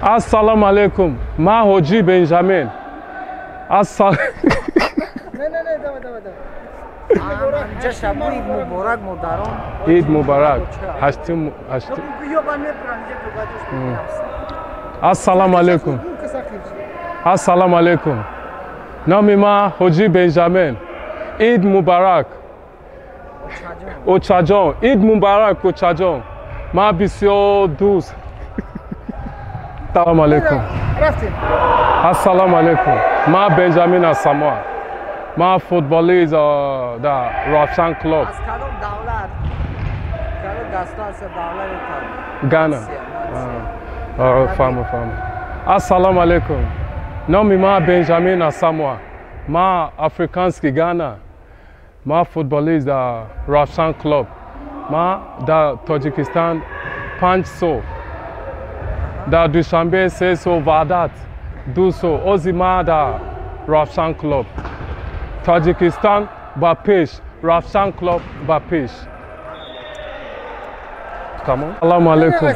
Ассалому алейкум. Ма Ҳоҷи Бенҷамин. Ассалом. Не, не, не, давай, давай, давай. Ид муборак, модарон. Ид муборак. Ҳаштим, ҳаштим. Ассалому алейкум. Ассалому алейкум. Номи ма Ҳоҷи Бенҷамин. Ид муборак. Очаҷон. Ид муборак, очаҷон. Ма бисёр дӯст. Ассалому алейкум. Ассалому алейкум. Ма Бенҷамин Асамоа. Ма футболист дар Равшан клуб. Аз кадом давлат? Кадом государство, давлат? Гана. Фаҳмо, фаҳмо. Ассалому алейкум. Номи ма Бенҷамин Асамоа. Ма африканский Гана. Ма футболист дар Равшан клуб. Ма дар Тоҷикистон 5 сол. Дар Душанбе 3 сол, Ваҳдат 2 сол. Ози ма дар Равшан клуб. Тоҷикистон ба пеш, Равшан клуб ба пеш. Тамом. Ассалому алейкум.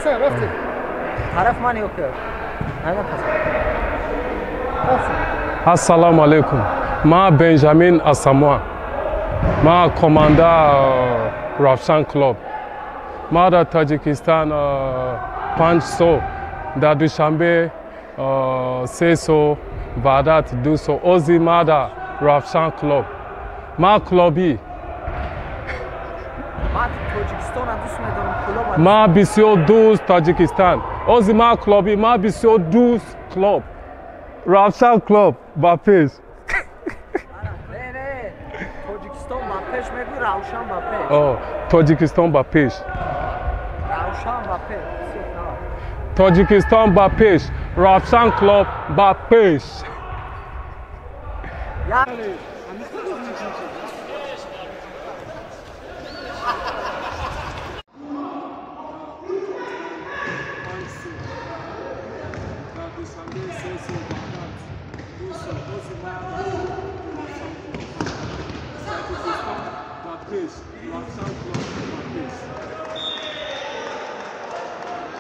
Тараф ман ё ки? Ассалому алейкум. Ма Бенҷамин Асамоа. Ма команда Равшан клуб. Ма дар Тоҷикистон 5 сол, дар Душанбе 3 сол, Ваҳдат 2 сол. Ози ма дар Равшан клуб. Ма клуби. Ма бисёр дӯст Тоҷикистон. Ози ма клуби, ма бисёр дӯст клуб. Равшан клуб ба пеш. Тоҷикистон ба пеш мегӯ, Равшан ба пеш. Тоҷикистон ба пеш. Равшан ба пеш. Тоҷикистон ба пеш, Равшан клуб ба пеш.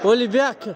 Олибяк.